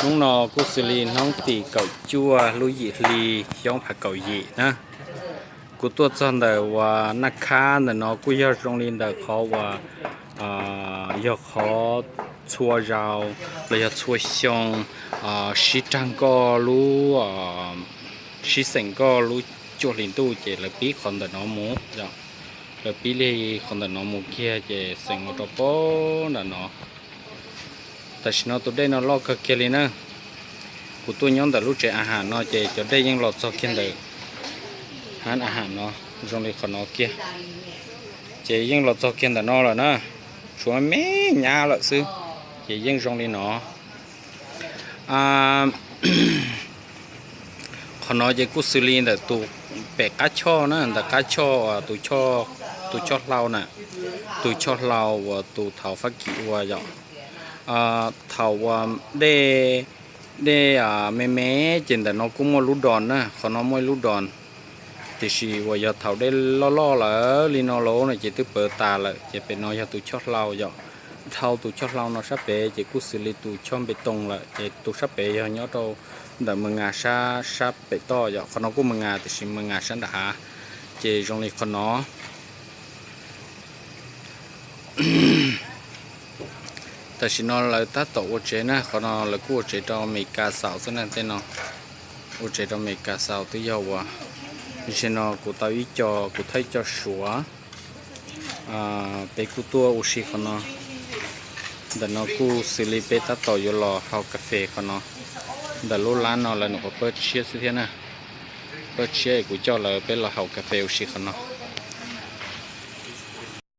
Hnub no kuj xws li hnub tim kaum cuaj lub yim hli xyoo phav kaum yim na. Kuv tuaj txog ntawm uas Naj Khab ntawm no kuj yog zoo li ntawm qhov uas yog qhov txhua zaus los yog txhua xyoo sib rag nkoj lub, sib xeem nkoj lub cuaj hlis ntuj ces lawv pib qhov ntawm no mus, lawv pib li qhov ntawm no mus kiag ces xeem mus rau pem nram no. Tam sim no tus dej no loj kawg kiag li na. Kuv tuaj nyob ntawm lub tsev a ham no ces cov dej yeej los txog kiag ntawm hab a ham no, zoo li qhov no kiag. Ces yeej los txog kiag ntawm no lawm na, tshuav me nyab lawm xwb. Ces yeej zoo li no. Qhov no ces kuj xws li ntawm tus pem qab choj na, ntawm qab choj, tus choj hlau na, tus choj hlau uas tus thaum Fab Kis ua yom. Thaum uas dej, dej me me ces ntawm no kuj muaj lub dos na, qhov no muaj ib lub dos. Tiam sis uas yog thaum dej loj loj lawm li no lawm no ces twb pawv tas lawm, ces pem no yog tus choj hlau yom. Dhau tus choj hlau no sab pem ces kuj xws li tus choj npe toos lawm, ces tus sab pem yog nyob rau ntawm Mws Nas sab, sab pem toj yom. Qhov no kuj Mws Nas tiam sis Mws Nas sab nram hav. Ces zoo li qhov no. Tam sim no lawv tab tom ua tsev na, qhov no lawv kuj ua tsev rau Amelikas xaus xwb na tej no. Ua tsev rau Amelikas xaus twb yog uas, tam sim no kuv tau ib co, kuv thawj ib co Suav. Peb kuj tuaj ua si qhov no. Ntawm no kuj xws li peb tab tom yuav los haus kas fes qhov no. Ntawm lub lab no lawv nyuam qhuav pab tshiab xwb thiab na. Pab tshiab es kuv coj lawv peb los haus kas fes ua si qhov no.